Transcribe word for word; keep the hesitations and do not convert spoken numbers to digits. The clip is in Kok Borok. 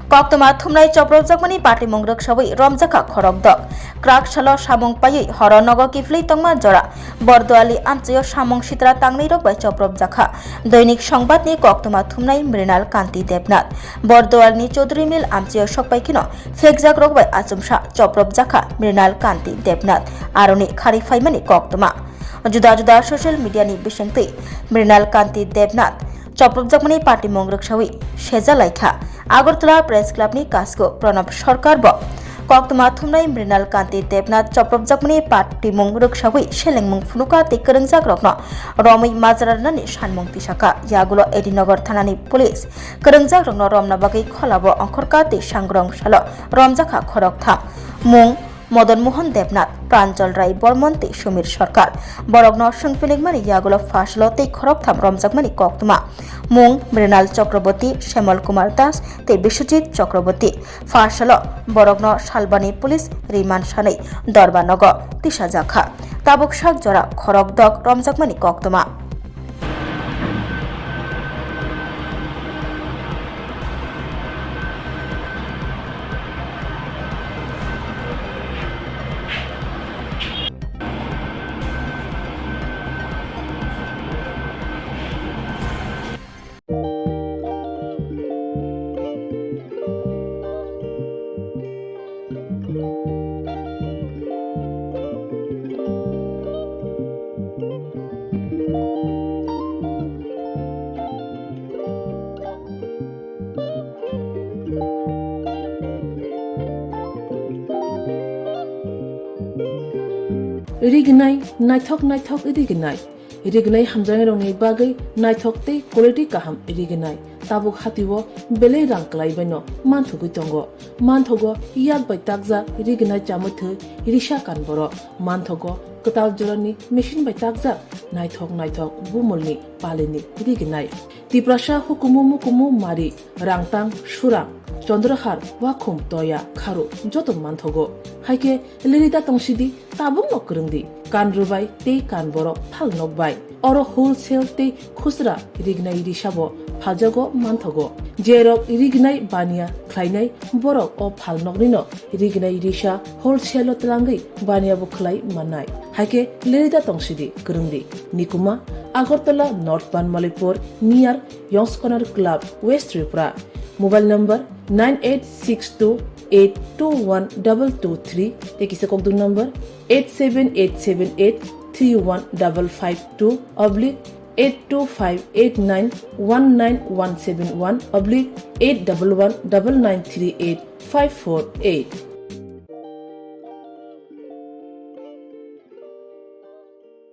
Koktwma thumnai chopropjakmani patimung rwksawi romjakha khorokdok. Kwrak salo samung paiwi horo nogo kiphilwi tongma jora. Borduali amchaio samung sitra tangnwi rok bai chopropjakha. Doinik Songbatni koktwma thumnai Mrinal Kanti Debnath. Bordualni Chaudhary Mill amchaio sokpai kheno phekjak rok bai achomsa chopropjakha Mrinal Kanti Debnath. Aroni kharwi phaimani koktwma. Juda juda social media ni bisingtwi Mrinal Kanti Debnath chopropjakmani patimung rwksawi sejalaikha. Agartala Press Club ni kasgo Pranab Sarkar bo koktwma thumnai Mrinal Kanti Debnath chopropjakmani patimung rwksawi selengmung phunukha tei kwrwngjak rokno romwi majra rwnani sanmung tisakha. Yagulo Edinagar thanani police kwrwngjak rokno romna bagwi kholabo ongkhorkha tei sangrong salo romjakha khoroktham. Mung Madan Mohan Debnath, Pranjal Rai Bormon tei Sumir Sarkar. Borokno swngpinigmani yagulo phasalo tei khoroktham romjakmani koktwma. Mung Mrinal Chakraborty, Shemal Kumar Das tei Biswajit Chakraborty. Phasalo borokno Salbani police remand sanwi Dorba nogo tisajakha. Tabuk sak jora khorokdok romjakmani koktwma. Rignai, naithok naithok rignai. Rignai hamjaknairokni bagwi naithok tei quality kaham rignai. Tabuk hatio belai rang kwlaibaino manthogwi tongo. Manthogo yak bai takjak rignai chamwi thwi risa kan borok. Manthogo kwtal jorani machine bai takjak naithok naithok bumulni palini rignai. Tiprasa hukumu mukumu mari, rangtang, surang, chondrohar, wakhum, toya, kharu joto manthogo. Haikhe lirida tongsidi, tabukno kwrwngdi, kan rwbai tei kan borok phal nokbai. Oro wholesale tei khusra rignai risabo phaljago manthogo. Jerok rignai baniya khlainai borok o phalnoknino rignai risa wholesale-o twlangwi baniya bo khlai mannai. Haikhe lirida tongsidi kwrwngdi. Nikuma, Agartala North Banmalipur, near Yongskhonar Club, West Tripura. Mobile number nine eight six two eight two one double two three, tei kisa kokdwng number eight seven eight seven eight three one double five two oblique eight two five eight nine one nine one seven one oblique eight double one double nine three eight five four eight.